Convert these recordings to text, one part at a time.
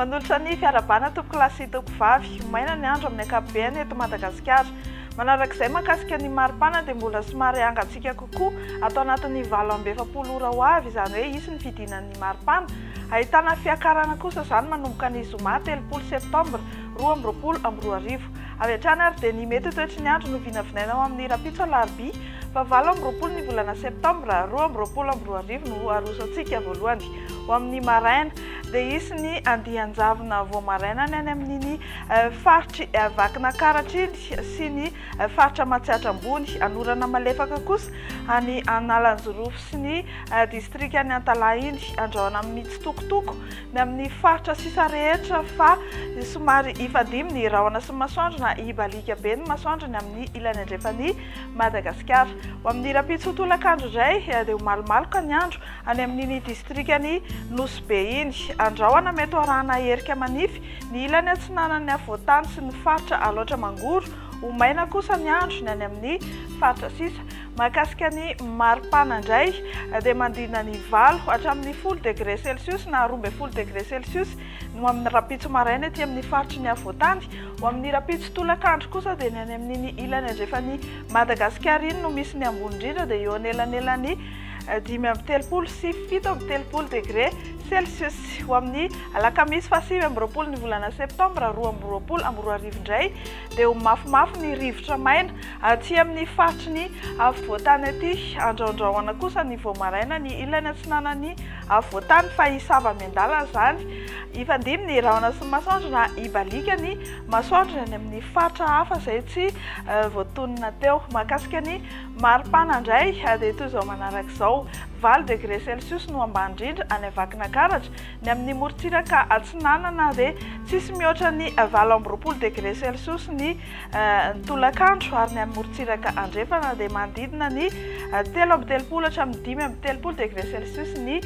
Manolotra ny fiarahabana tompokolahy sy tompokovavy. Maina ny andro amin'ny ankapobeny eto Madagasikara. Manarak'izay mahakasika ny maripana dia mbola somary hangatsiaka kokoa ato anatin'ny 48 ora ho avy, izany hoe hisy ny fidinan'ny maripana. Ahitana fiakarana kosa izany manomboka ny zoma 30 septambra 2022. Avy hatrany ary dia ny mety ho toetry ny andro no vinavinaina ho amin'ny rahampitso alarobia faha 28 ny volana septambra 2022 no aroso antsika voalohany. Ho amin'ny maraina dia hisy ny andian-javona vao maraina ny any amin'iny faritr'i Vakinakaratra iny sy ny faritra Matsiatra Ambony. Hanorana malefaka kosa any Analanjirofo sy ny distrikan'i Antalaha iny. Andrahona mitsitokotoko ny amin'ny faritra sisa rehetra fa somary hifandimby ny rahona sy ny masoandro na hibaliaka be ny masoandro ny amin'ny ilany andrefan'i Madagasikara. Ho amin'ny rahampitso tolakandro indray dia ho malomaloka ny andro any amin'iny distrikan'i Nosy Be iny. Andrahona mety ho arahana erika manify ny ilany atsinanan'ny afovoantany sy ny faritra Alaotra Mangoro. Ho maina kosa ny andro ny any amin'ny faritra sisa. Mahakasika ny maripana indray dia manodidina ny 8 hatramin'ny 10 degre celsius na 12 degre celsius ny ho amin'ny rahampitso maraina ety amin'ny faritry ny afovoantany. Ho amin'ny rahampitso tolakandro kosa dia ny any amin'iny ilany andrefan'i Madagasikara iny no misy ny ambony indrindra dia eo anelanelan'ny 35 sy 37 degre celsius. Ho amin'ny alakamisy faha 29 ny volana septambra 2022 indray dia ho mafimafy ny rivotra maina aty amin'ny faritry ny afovoantany aty. Andraondrahona kosa ny vao maraina ny ilany atsinanan'ny afovoantany fa hisava miandalana izany. Hifandimby ny rahona sy ny masoandro na hibaliaka ny masoandro ny any amin'ny faritra hafa izay tsy voatonona teo. Mahakasika ny maripana indray dia toy izao manaraka izao, 8 degre celsius no ambany indrindra any Vakinankaratra, Ny amin'ny morontsiraka atsinanana dia tsisy mihoatra ny 28 degre celsius ny tolakandro ary ny amin'ny morontsiraka andrefana dia manodidina ny 33 hatramin'ny 35 degre celsius ny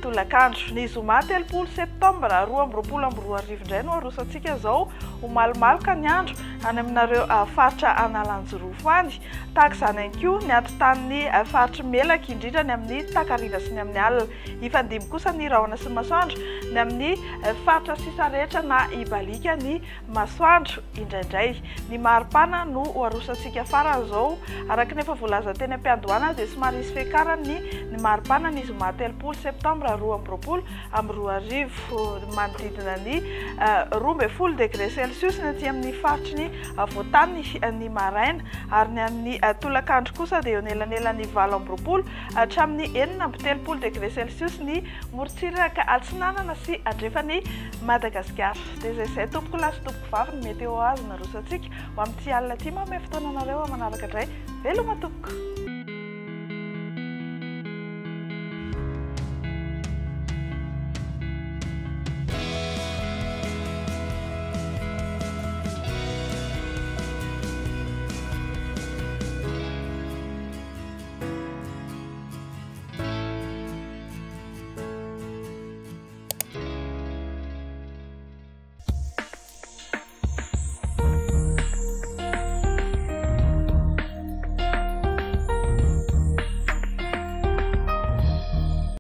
tolakandro. Ny zoma 30 septambra 2022 indray no aroso antsika izao ho malomaloka ny andro any aminareo faritra Analanjirofo any. Tahaka izany ihany koa ny atitan'ny faritry Melaky indrindra ny amin'ny takariva sy ny amin'ny alina. Hifandimby kosa ny rahona sy ny masoandro ny amin'ny faritra sisa rehetra na hibaliaka ny masoandro indraindray. Ny maripana no ho arosantsika farany izao. Araka ny efa voalaza teny am-piandohana dia somary hisy fiakarany ny maripana ny zoma 30 septambra 2022. Manodidina ny 12 degre celsius ny aty amin'ny faritry ny afovoantany ny maraina ary ny amin'ny tolakandro kosa dia eo anelanelan'ny 28 hatramin'ny 36 degre celsius ny morontsiraka atsinanana sy andrefan'i Madagasikara. Dia izay izay tompoko lahy sy tompoko vavy ny météo azo naroso antsika ho amin'ity alina ity. Manome fotoana anareo manaraka indray. Veloma tompoko.